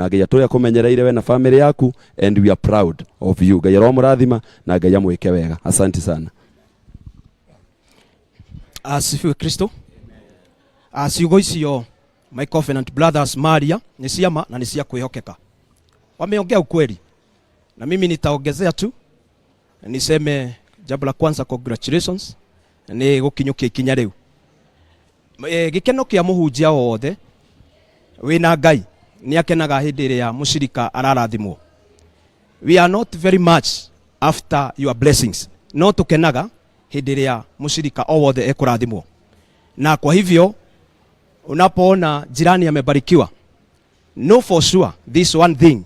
Na Ngai atũrĩa kũmenyereire we na family yaku, and we are proud of you. Ngai aromũrathima na Ngai amwĩke wega. Asante sana. Asifiwe Kristo. Ciugo icio my covenant brothers maria nĩ ciama na nĩ cia kwĩhokeka. Wameongea ukweli, na mimi nitaongezea tu niseme jambo la kwanza, congratulations nĩ gũkinyũkia ikinya rĩu. Gĩkeno kĩa mũhunjia wothe wĩna Ngai nĩ akenaga hĩndĩ ĩrĩa mũcirika ararathimwo. We are not very much after your blessings, no tũkenaga hĩndĩ ĩrĩa mũcirika o wothe ekũrathimwo. Na kwa hivyo unapoona jirani amebarikiwa, know for sure this one thing: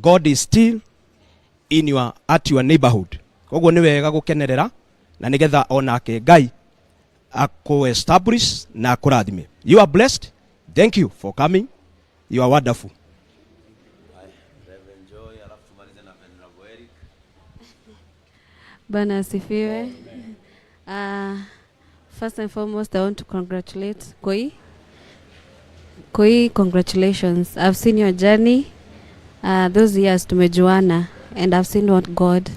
God is still in your, at your neighborhood. Koguo nĩ wega gũkenerera na nĩgetha onake Ngai aku establish na akũrathime. You are blessed. Thank you for coming. You are wonderful. Reverend Joy, alafu tumalize na Venerable Eric. Bwana asifiwe. First and foremost, I want to congratulate Koi. Koi, congratulations. I've seen your journey. Those years tumejuana, and I've seen what God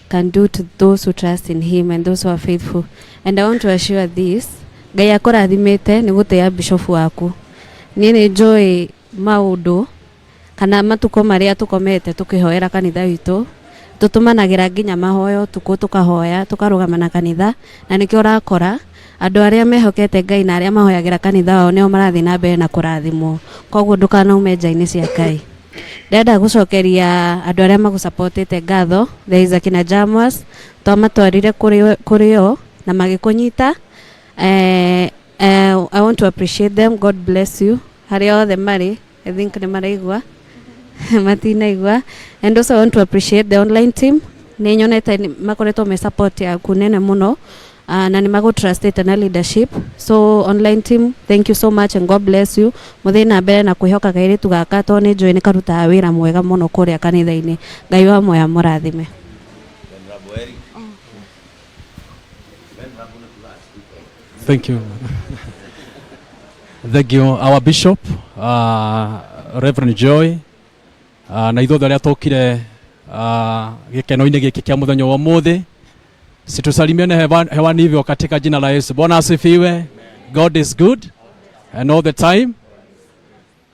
can do to those who trust in him and those who are faithful. And I want to assure this, Ngai akũrathimĩte nĩ gũtĩa bishop waku. Niĩ nĩ njũĩ maũndũ kana matukũ marĩa tũkomete tũkĩhoera kanitha witũ, tũtũmanagĩra nginya mahoya ũtukũ, tũkahoya, tũkarũgama na kanitha, na nĩkĩo ũrakora andũ arĩa mehokete Ngai na arĩa mahoyagĩra kanitha wao nĩo marathiĩ na mbere na kũrathimwo. Koguo ndũkanaume nja-inĩ cia Ngai. Ndĩrenda gũcokeria andũ arĩa magũsupportĩte ngatho. There is akina Jamas, twamatwarire kũrĩ o na magĩkũnyita. I want to appreciate them. God bless you harĩa othe marĩ. I think nĩ maraigua, matinaigua. And also I want to appreciate the online team. Nĩ nyonete makoretwo me support yaku nene mũno, na nĩ magũtrustĩte na leadership. So online team, thank you so much and God bless you. Mũthiĩ na mbere na kwĩhoka kairĩtu gaka, tondũ nĩ njũĩ nĩ karutaga wĩra mwega mũno kũrĩa kanitha-inĩ. Ngai wa moya mũrathime. Venerable Eric. Venerable nĩ Thank you. Thank you, our Bishop, Reverend Joy, na ithuothe arĩa tũkire gĩkeno-inĩ gĩkĩ kĩa mũthenya wa ũmũthĩ. Situsalimiane hewani hivyo katika jina la Yesu. Bwana asifiwe. God is good and all the time,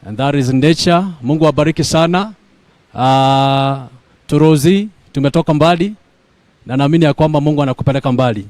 and that is nature. Mungu abariki sana. Turozi, tumetoka mbali na naamini ya kwamba Mungu anakupeleka mbali.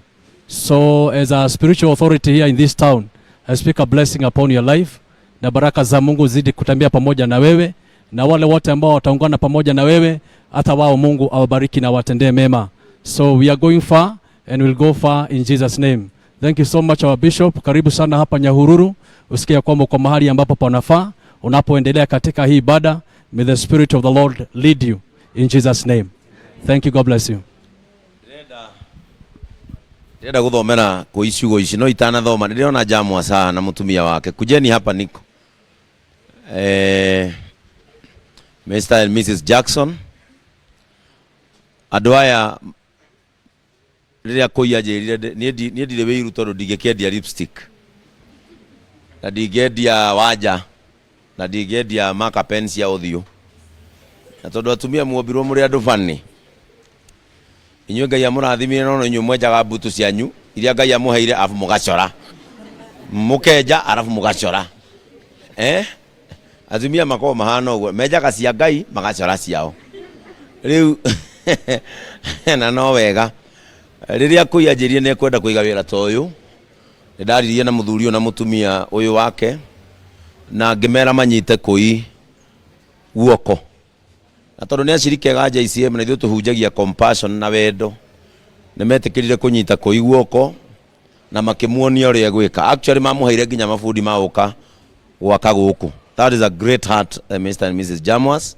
So as a spiritual authority here in this town, I speak a blessing upon your life, na baraka za Mungu zidi kutembea pamoja na wewe na wale wote ambao wataungana pamoja na wewe, hata wao Mungu awabariki na watendee mema. So we are going far and we'll go far in Jesus' name. Thank you so much, our bishop. Karibu sana hapa Nyahururu. Usikie kwamba uko mahali ambapo panafaa unapoendelea katika hii ibada. May the spirit of the Lord lead you in Jesus' name. Thank you. God bless you. Ndĩrenda gũthomera kũ icigo ici, no itanathoma ndĩrona Jamwa sana na mũtumia wake. Kujeni hapa niko Mr. and Mrs. Jackson. Andũ aya rĩrĩa kũi anjĩrire niĩ ndirĩ wĩiru tondũ ndingĩkĩendia lipstick na ndingĩendia wanja na ndingĩendia marker pen cia ũthiũ, na tondũ atumia muombirwo mũrĩ andũ bani, inyuĩ Ngai amũrathimire, no inyuĩ mwenjaga mbutu cianyu iria Ngai amũheire, arabu mũgacora, mũkenja arabu mũgacora. Atumia makoragwo mahana ũguo, menjaga cia Ngai, magacora ciao rĩu, na no wega. Rĩrĩa kũi anjĩrire nĩ ekwenda kũiga wĩra ta ũyũ, nĩ ndaririe na mũthuri ũyũ na mũtumia ũyũ wake na ngĩmera manyite kũi guoko, na tondũ nĩ aciriki ega JCM na ithuĩ tũhunjagia compassion na wendo, nĩ metĩkĩrire kũnyita kũi guoko na makĩmuonia ũrĩa egwĩka. Actually, mamũheire nginya mabundi ma ũka gwaka gũkũ. That is a great heart, Mr. and Mrs. Jamwas,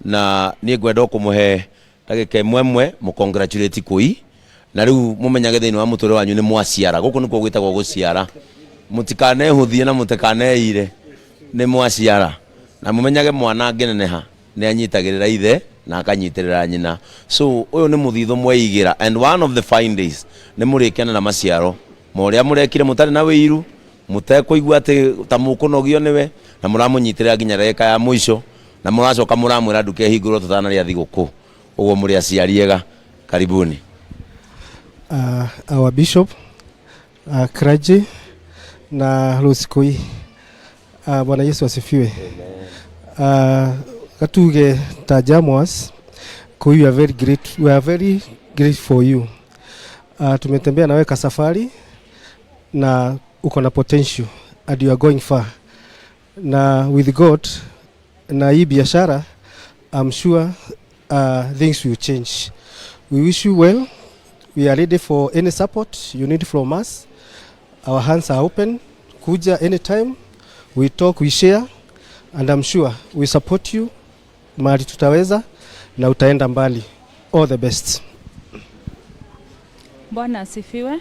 na niĩ ngwenda o kũmũhe ndagĩka ĩmwe ĩmwe mũcongratulate kũi, na rĩu mũmenyage thĩinĩ wa mũtũrĩre wanyu nĩ mwaciara. Gũkũ nĩkuo gwĩtagwo gũciara. Mũtikanehũthie na mũtikaneire, nĩ mwaciara, na mũmenyage mwana angĩneneha nĩ anyitagĩrĩra ithe na akanyitĩrĩra nyina. So ũyũ nĩ mũthithũ mweigĩra, and one of the fine days nĩ mũrĩkenera maciaro ma ũrĩa mũrekire mũtarĩ na wĩiru, mũtekũigua atĩ ta mũkũnogio nĩwe, na mũramũnyitĩrĩra nginya ndagĩka ya mũico. Na mũracoka mũramwĩra nduka ĩhingũrwo tũtanarĩa thigũkũ. Ũguo mũrĩ aciari ega. Karibuni. Our bishop clergy na Rose Koi. Bwana Yesu asifiwe. Gatuge ta Jamwas Koi, we are very great, we are very grateful for you. Tumetembea nawe kasafari na uko na potential and you are going far. Na with God na hii biashara, I'm sure things will change. We wish you well. We are ready for any support you need from us. Our hands are open. Kuja anytime. We talk, we share, and I'm sure we support you mahali tutaweza na utaenda mbali. All the best. Bwana asifiwe.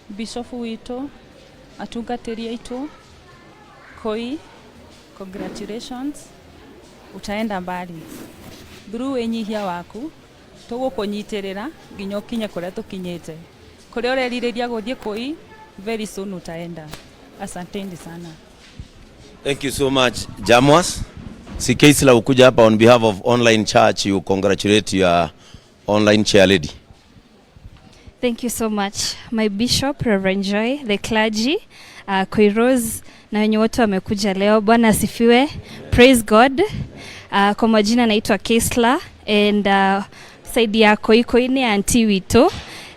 Bishofu witũ, atungatĩri aitũ, Koi, congratulations, utaenda mbali through wĩnyihia waku. Tũgũkũnyitĩrĩra nginya ũkinye kũrĩa tũkinyĩte, kũrĩa ũrerirĩria gũthiĩ. Koi, very soon utaenda. Asanteni sana. Thank you so much, Jamwas. CK Sila, ukuja hapa on behalf of online church, you congratulate your online chair lady. Thank you so much, my bishop, Reverend Joy, the clergy, Koirose na wenye wote wamekuja leo. Bwana asifiwe. Praise God. Kwa majina naitwa Kesla and side ya Koi ni auntie witũ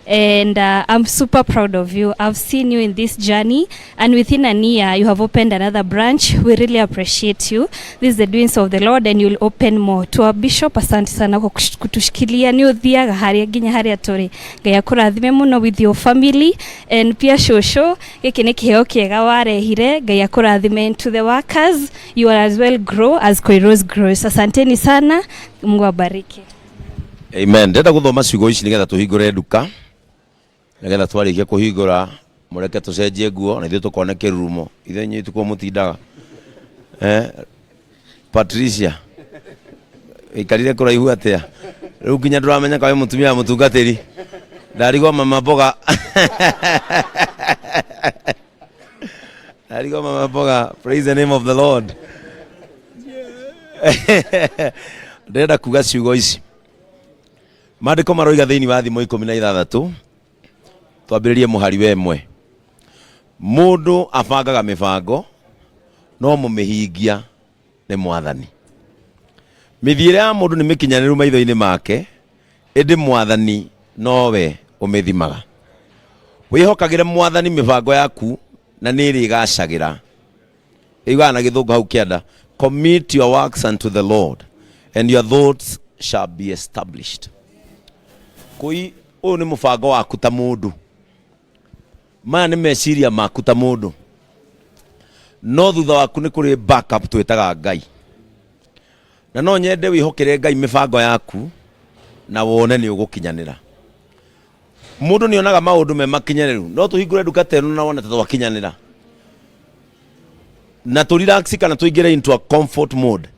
and I'm super proud of you. I've seen you in this journey, and within a year you have opened another branch. We really appreciate you. This is the doings of the Lord and you'll open more. To our bishop, asante sana kwa kutushikilia nĩ ũthiaga harĩa nginya harĩa tũrĩ. Ngai akũrathime mũno with your family and pia shosho, gĩkĩ nĩ kĩheo kĩega warehire. Ngai akũrathime, and to the workers, you are as well grow as Koiros grows. Asanteni sana. Mungu abariki. Amen. Ndĩrenda gũthoma ciugo ici nĩgetha tũhingũre nduka, nĩgetha twarĩkia kũhingũra mũreke tũcenjie nguo na ithuĩ tũkone kĩrurumo. Ithuĩ inyuĩ tukuo mũtindaga. Eh, Patricia, ikarire kũraihu atĩa rĩu nginya ndũramenya kawe mũtumia wa mũtungatĩri. Ndarigwo mama mboga, ndarigwo mama mboga. Praise the name of the Lord. Ndĩrenda kuga ciugo ici. Maandĩko maroiga thĩinĩ wa Thimo 16, twambĩrĩrie mũhari wa 1: mũndũ abangaga mĩbango, no mũmĩhingia nĩ Mwathani. Mĩthiĩre ya mũndũ nĩ mĩkinyanĩru maitho-inĩ make, ĩndĩ Mwathani nowe ũmĩthimaga. Wĩhokagĩre Mwathani mĩbango yaku na nĩ ĩrĩgacagĩra. Ĩugaga na Gĩthũngũ hau kĩanda, "Commit your works unto the Lord and your thoughts shall be established." Kũi ũyũ nĩ mũbango waku ta mũndũ, maya nĩ meciria maku ta mũndũ, no thutha waku nĩ kũrĩ backup twĩtaga Ngai, na no nyende wĩhokere Ngai mĩbango yaku na wone nĩ ũgũkinyanĩra. Mũndũ nĩ onaga maũndũ me makinyanĩru. No tũhingũre nduka ta ĩno na wone ta twakinyanĩra na tũ relax kana tũingĩre into a comfort mode,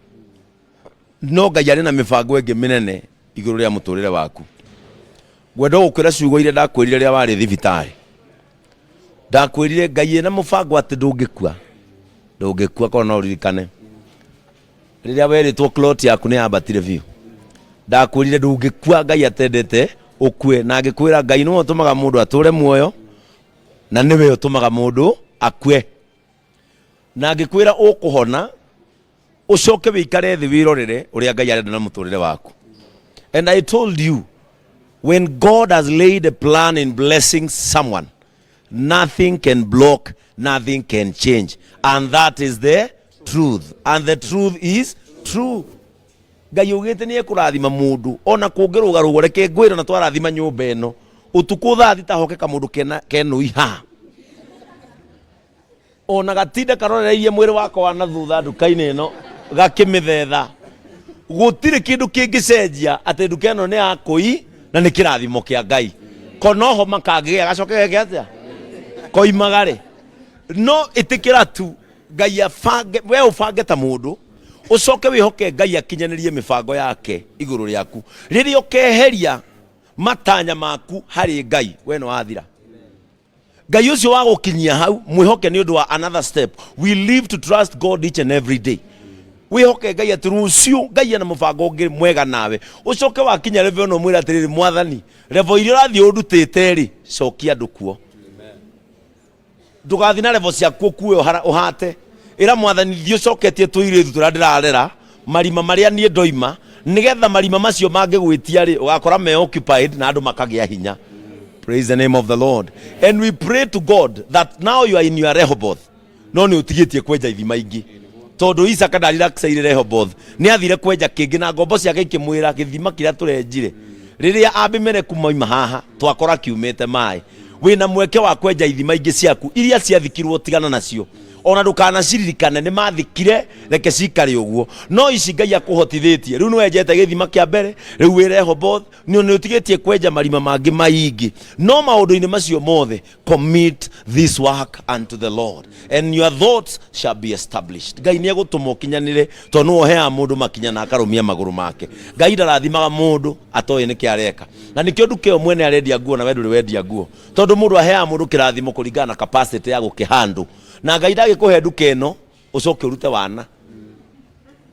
no Ngai arĩ na mĩbango ĩngĩ mĩnene igũrũ rĩa mũtũrĩre waku. Ngwenda gũkwĩra ciugo iria ndakwĩrire rĩrĩa warĩ thibitarĩ. Ndakwĩrire Ngai ĩna mũbango atĩ ndũngĩkua, ndũngĩkua. Korwo no ũririkane rĩrĩa werĩtwo clot yaku nĩ yambatire biũ, ndakwĩrire ndũngĩkua, Ngai atendete ũkue, na ngĩkwĩra Ngai nĩwe ũtũmaga mũndũ atũre muoyo na nĩwe ũtũmaga mũndũ akue, na ngĩkwĩra ũkũhona ũcoke wĩikare thĩ wĩrorere ũrĩa Ngai arenda na mũtũrĩre waku. And I told you, when God has laid a plan in blessing someone, nothing can block, nothing can change, and that is the truth, and the truth is true. Ngai augĩte nĩ ekũrathima mũndũ ona kũngĩrũgarũgwo. Reke ngwĩre, na twarathima nyũmba ĩno ũtukũ thaa 6 hoke kamũndũ kena kenũi haha ona gatinda karorereirie mwĩrĩ wakwa wa na thutha nduka-inĩ ĩno gakĩmĩthetha. Gũtirĩ kĩndũ kĩngĩcenjia atĩ nduka ĩno nĩ yakũi na nĩ kĩrathimo kĩa Ngai. Konoho makangĩgĩa gacoke geke atĩa koimagare. No ĩtĩkĩra tu Ngai abange, we ũbange ta mũndũ, ũcoke wĩhoke Ngai akinyanĩrie mĩbango yake igũrũ rĩaku. Rĩrĩa ũkeheria matanya maku harĩ Ngai, we nĩ wathira. Ngai ũcio wa gũkinyia hau, mwĩhoke nĩ ũndũ wa another step. We live to trust God each and every day. Wĩhoke Ngai atĩ rũciũ Ngai ena mũbango ũngĩ mwega nawe. Ũcoke wakinya level ĩno ũmwĩre atĩrĩrĩ, Mwathani, level iria ũrathiĩ ũndutĩte rĩ, cokia andũ kuo. Ndũgathiĩ na level ciaku ũkue ũhate. Ĩra Mwathani, thiĩ ũcoketie tũirĩtu tũrĩa ndĩrarera marima marĩa niĩ ndoima, nĩgetha marima macio mangĩgwĩtia rĩ, ũgakora me occupied na andũ makagĩa hinya. Praise the name of the Lord. And we pray to God that now you are in your Rehoboth. No nĩ ũtigĩtie kwenja ithima ingĩ. Tondũ Isaka ndariraxeire Rehoboth, nĩ athire kwenja kĩngĩ na ngombo ciake ikĩmwĩra gĩthima kĩrĩa tũrenjire rĩrĩa Abimeleku moima haha twakora kiumĩte maĩ. Wĩna mweke wa kwenja ithima ingĩ ciaku iria ciathikirwo tigana nacio. Ona ndũkanaciririkane nĩ mathikire reke cikare ũguo. No ici Ngai akũhotithĩtie rĩu nĩ wenjete gĩthima kĩa mbere, rĩu wĩ Rehoboth, nĩ ũtigĩtie kwenja marima mangĩ maingĩ. No maũndũ-inĩ macio mothe commit this work unto the Lord and your thoughts shall be established. Ngai nĩ egũtũma ũkinyanĩre tondũ nĩwe ũheaga mũndũ makinya na akarũmia magũrũ make. Ngai ndarathimaga mũndũ atoĩ nĩkĩ areka, na nĩkĩo nduka ĩyo mwene arendia nguo na we ndũrĩ wendia nguo, tondũ mũndũ aheaga mũndũ kĩrathimo kũringana na capacity ya gũkĩhandle, na Ngai ndangĩkũhe nduka ĩno ũcoke ũrute wana.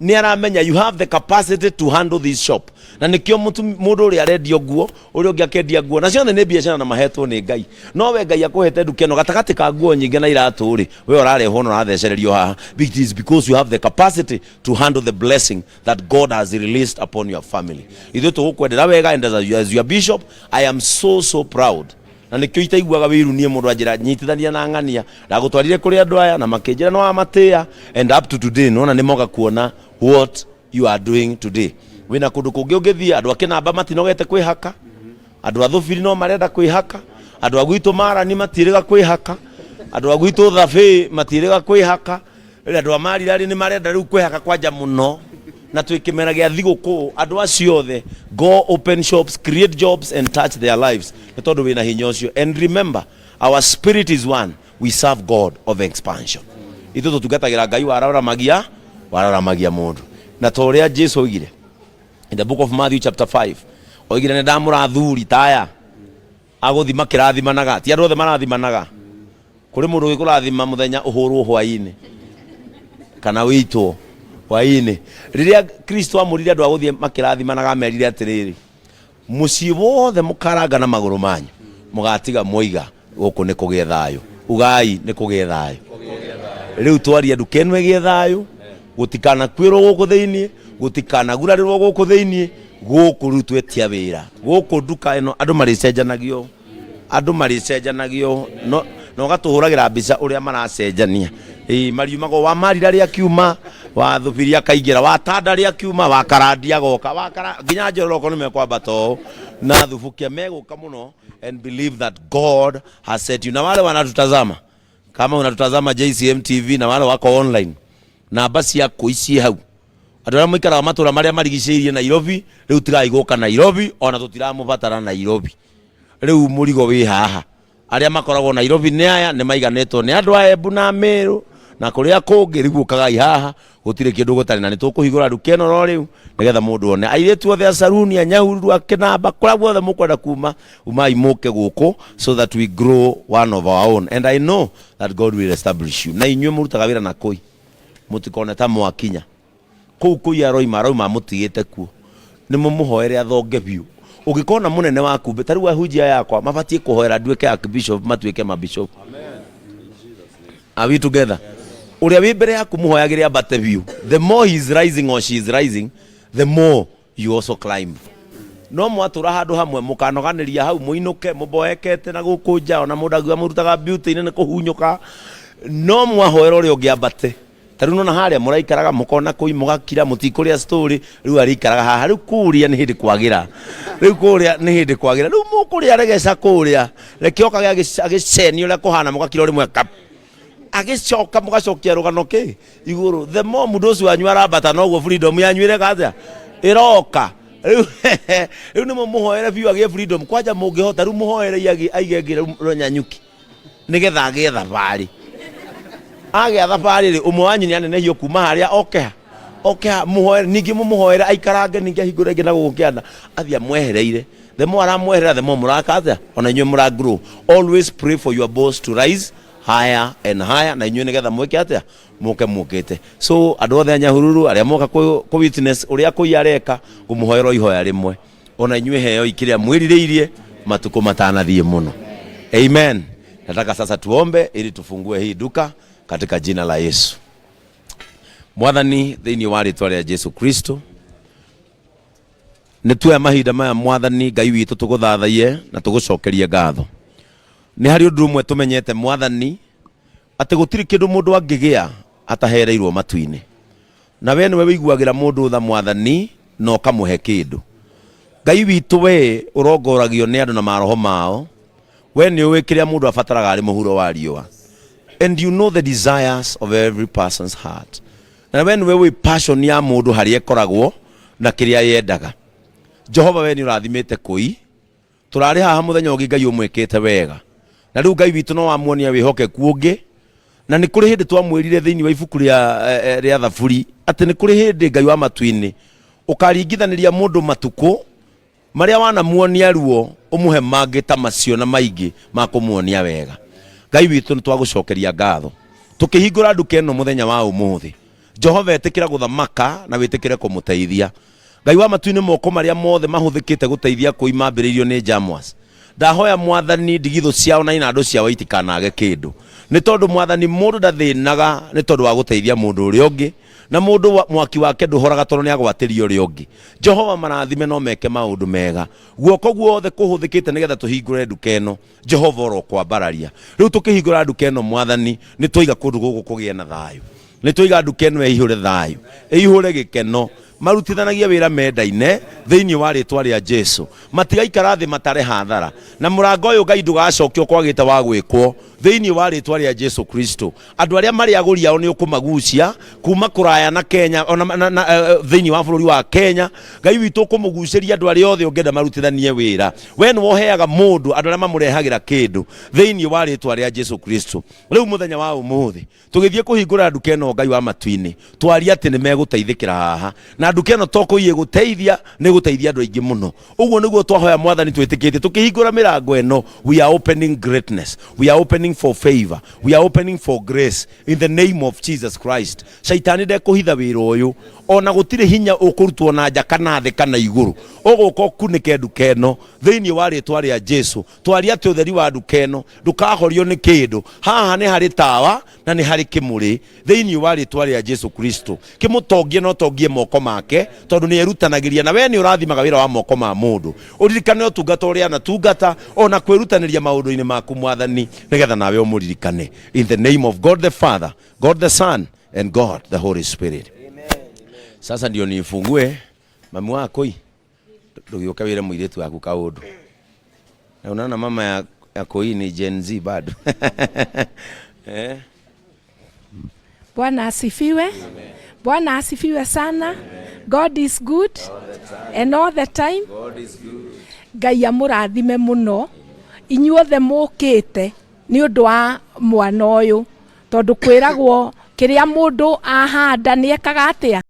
Nĩ aramenya you have the capacity to handle this shop, na nĩkĩo mũndũ ũrĩa arendio nguo, ũrĩa ũngĩ akendia nguo, na ciothe nĩ biacara na mahetwo nĩ Ngai. No we Ngai akũhete nduka ĩno gatagatĩ ka nguo nyingĩ na iratũ rĩ, we ũrarehwo na ũrathecererio haha. It is because you have the capacity to handle the blessing that God has released upon your family. Ithuĩ tũgũkwendera wega, and as your bishop I am so so proud, na nĩkĩo itaiguaga wĩiru niĩ mũndũ anjĩra nyitithania na ng'ania ndagũtwarire kũrĩ andũ aya na makĩnjĩra nĩ wamatĩĩa, and up to today nĩwona nĩ moka kuona what you are doing today. Wĩna kũndũ kũngĩ ũngĩthiĩ, andũ a kĩnamba matinogete kwĩhaka, andũ a thũbiri no marenda kwĩhaka, andũ a gwitũ marani matiĩrĩga kwĩhaka, andũ a gwitũ thabĩ matiĩrĩga kwĩhaka, rĩu andũ a marirari nĩ marenda rĩu kwĩhaka kwanja mũno, na twĩ kĩmera gĩa thigũkũ. Andũ acio othe, go open shops, create jobs and touch their lives, nĩ tondũ wĩna hinya ũcio. And remember, our spirit is one. We serve God of expansion. Ithuĩ tũtungatagĩra Ngai wararamagia wararamagia mũndũ, na ta ũrĩa Jesu oigire in the book of Matthew chapter 5, oigire nĩ ndamũra athuri taya agũthi makĩrathimanaga. Ti andũ othe marathimanaga. Kũrĩ mũndũ ũgĩkũrathima mũthenya ũhũrwo hwaĩ-inĩ kana wĩitwo hwaĩ-inĩ. Rĩrĩa Kristo amũrire andũ a gũthiĩ makĩrathimanaga, amerire atĩrĩrĩ, mũciĩ wothe mũkaranga na magũrũ manyu mũgatiga mwoiga gũkũ nĩ kũgĩe thayũ. Ugai nĩ kũgĩe thayũ. Rĩu twaria nduka ĩno ĩgĩe thayũ, gũtikanakuĩrwo gũkũ thĩinĩ, gũtikanagurarĩrwo gũkũ thĩinĩ. Gũkũ rĩu twetia wĩra gũkũ nduka ĩno, andũ marĩcenjanagio, andũ marĩcenjanagio, no na ũgatũhũragĩra mbica ũrĩa maracenjania. Ĩĩ, mariumagwo wa marira rĩa kiuma, wa thubiri akaingĩra, wa tanda rĩa kiuma, wa karandi agoka, wa kara nginya njoroko nĩ mekwambata ũũ na thubukia megũka mũno. And believe that God has set you. Na wale wanatutazama, kama unatutazama JCM TV na wale wako online, namba ciaku ici hau. Andũ arĩa mũikaraga matũra marĩa marigicĩirie Nairobi, rĩu tigai gũka Nairobi, ona tũtiramũbatara Nairobi. Rĩu mũrigo wĩ haha. Arĩa makoragwo Nairobi nĩ aya nĩ maiganĩtwo nĩ andũ a Embu na Meru na kũrĩa kũngĩ. Rĩu ũkagai haha, gũtirĩ kĩndũ gũtarĩ, na nĩ tũkũhingũra nduka ĩno no rĩu nĩgetha mũndũ one. Airĩtu othe a saruni, a Nyahururu, a Kĩnamba, kũrĩa guothe mũkwenda kuma, umai mũke gũkũ so that we grow one of our own, and I know that God will establish you. Na inyuĩ mũrutaga wĩra na kũi, mũtikone ta mwakinya kũu kũi aroima aroima amũtigĩte kuo. Nĩ mũmũhoere athonge biũ. Ũngĩkona mũnene waku ta rĩu ahunjia yakwa mabatiĩ kũhoera nduĩke archbishop, matuĩke mabishop. Are we together? Ũrĩa wĩ mbere yaku mũhoyagĩre ambate biũ. The more he is rising or she is rising, the more you also climb. No mwatũra handũ hamwe mũkanoganĩria hau, mũinũke mũboekete na gũkũ nja, ona mũndũ angiuga mũrutaga beauty-inĩ nĩ kũhunyũka. No mwahoera ũrĩa ũngĩ ambate, ta rĩu nona harĩa mũraikaraga mũkona kũi mũgakira mũtikũrĩa story, rĩu arĩikaraga haha. Rĩu kũrĩa nĩ hĩndĩ kwagĩra, rĩu kũrĩa nĩ hĩndĩ kwagĩra, rĩu mũkũrĩa regeca kũrĩa, reke okage agĩceni ũrĩa kũhana, mũgakira ũrĩmwe kap agĩcoka mũgacokia rũgano kĩ igũrũ. The more mũndũ ũcio wanyu arambata, noguo freedom yanyu ĩreka atĩa? Ĩroka. Rĩu rĩu nĩ mũmũhoere biũ agĩe freedom kwanja mũngĩhota. Rĩu mũhoere aige ngĩra nyanyuki nĩgetha agĩe thabarĩ. Agĩa thabarĩ rĩ, ũmwe wanyu nĩ anenehio kuma harĩa okeha okeha. Mũhoere ningĩ, mũmũhoere aikarange, ningĩ ahingũre ĩngĩ na gũkũ kĩanda athiĩ amwehereire. The more aramweherera, the more mũraka atĩa? Ona inyuĩ mũra grow. Always pray for your boss to rise higher and higher, na inyuĩ nĩgetha mwĩke atĩa? Mũke mũkĩte. So andũ othe a Nyahururu arĩa moka kũ witness ũrĩa Kũi areka, ngũmũhoera o ihoya rĩmwe, ona inyuĩ heo ikĩrĩa mwĩrirĩirie matukũ matanathiĩ mũno. Amen. Nataka sasa tuombe ili tufungue hii duka katika jina la Yesu. Mwathani, thĩinĩ wa rĩtwa rĩa Jesu Kristo, nĩ tuoya mahinda maya, Mwathani Ngai witũ, tũgũthathaiye na tũgũcokerie ngatho. Nĩ harĩ ũndũ ũmwe tũmenyete, Mwathani, atĩ gũtirĩ kĩndũ mũndũ angĩgĩa atahereirwo matu-inĩ, na we nĩwe wĩiguagĩra mũndũ tha, Mwathani, na ũkamũhe kĩndũ. Ngai witũ, we ũrongoragio nĩ andũ na maroho mao, we nĩ ũĩ kĩrĩa mũndũ abataraga arĩ mũhuro wa riũa, and you know the desires of every person's heart, na we nĩwe wĩ passion ya mũndũ harĩa ĩkoragwo na kĩrĩa yendaga. Jehova, we nĩ ũrathimĩte Kũi. Tũrarĩ haha mũthenya ũngĩ, Ngai ũmwĩkĩte wega, na rĩu Ngai witũ no wamuonia wĩhokeku ũngĩ. Na nĩ kũrĩ hĩndĩ twamwĩrire thĩinĩ wa ibuku rĩa Thaburi atĩ nĩ kũrĩ hĩndĩ, Ngai wa matu-inĩ, ũkaringithanĩria mũndũ matukũ marĩa wanamuonia ruo, ũmũhe mangĩ ta macio na maingĩ ma kũmuonia wega. Ngai witũ, nĩ twagũcokeria ngatho tũkĩhingũra nduka ĩno mũthenya wa ũmũthĩ. Jehova, ĩtĩkĩra gũthamaka na wĩtĩkĩre kũmũteithia. Ngai wa matu-inĩ, moko marĩa mothe mahũthĩkĩte gũteithia Kũi mambĩrĩirio nĩ Jamwas, ndahoya, Mwathani, ndigithũ ciao na inandũ ciao itikanage kĩndũ, nĩ tondũ, Mwathani, mũndũ ndathĩnaga nĩ tondũ wa gũteithia mũndũ ũrĩa ũngĩ, na mũndũ mwaki wake ndũhoraga tondũ nĩ agwatĩria ũrĩa ũngĩ. Jehova, marathime no meke maũndũ mega. Guoko guothe kũhũthĩkĩte nĩgetha tũhingũre nduka ĩno, Jehova, oro kwambararia. Rĩu tũkĩhingũra nduka ĩno, Mwathani, nĩ twaiga kũndũ gũkũ kũgĩe na thayũ, nĩ twaiga nduka ĩno ĩihũre thayũ, ĩihũre gĩkeno, marutithanagie wĩra mendaine thĩinĩ wa rĩtwa rĩa Jesu, matigaikara thĩ matare hathara, na mũrango ũyũ, Ngai, ndũgacokio kwagĩte wa gwĩkwo thĩinĩ wa rĩtwa rĩa Jesu Kristo. Andũ arĩa marĩ agũri ao nĩ ũkũmagucia kuma kũraya na Kenya ona na thĩinĩ wa bũrũri wa Kenya. Ngai witũ, ũkũmũgucĩria andũ arĩa othe ũngĩenda marutithanie wĩra. We nĩwe ũheaga mũndũ andũ arĩa mamũrehagĩra kĩndũ thĩinĩ wa rĩtwa rĩa Jesu Kristo. Rĩu mũthenya wa ũmũthĩ tũgĩthiĩ kũhingũra nduka ĩno, Ngai wa matu-inĩ, twaria atĩ nĩ megũteithĩkĩra haha, na nduka ĩno to kũiĩ gũteithia, nĩ gũteithia andũ aingĩ mũno. Ũguo nĩguo twahoya, Mwathani, twĩtĩkĩtie tũkĩhingũra mĩrango ĩno, we are opening greatness, we are opening for favor, we are opening for grace in the name of Jesus Christ. Caitani ndekũhitha wĩra ũyũ, ona gũtirĩ hinya ũkũrutwo na nja kana thĩ kana igũrũ ũgũka ũkunĩke nduka ĩno thĩinĩ wa rĩtwa rĩa Jesu. Twaria atĩ ũtheri wa nduka ĩno ndũkahorio nĩ kĩndũ. Haha nĩ harĩ tawa na nĩ harĩ kĩmũrĩ thĩinĩ wa rĩtwa rĩa Jesu Kristo. Kĩmũtongie no tongie moko make, tondũ nĩ erutanagĩria, na we nĩ ũrathimaga wĩra wa moko ma mũndũ. Ũririkane ũtungata ũrĩa anatungata ona kwĩrutanĩria maũndũ-inĩ maku, Mwathani, nĩgetha nawe ũmũririkane. In the name of God the Father, God the Son and God the Holy Spirit. Sasa ndio nifungue. Mami wako, ndũgĩũke wĩre mũirĩtu waku kaũndũ. Na unaona mama ya Koi ni Gen Z bado, eh? Bwana asifiwe. Bwana asifiwe sana. God is good and all the time. Ngai amũrathime mũno inyuothe mũkĩte nĩ ũndũ wa mwana ũyũ, tondũ kwĩragwo kĩrĩa mũndũ ahanda nĩ ekaga atĩa.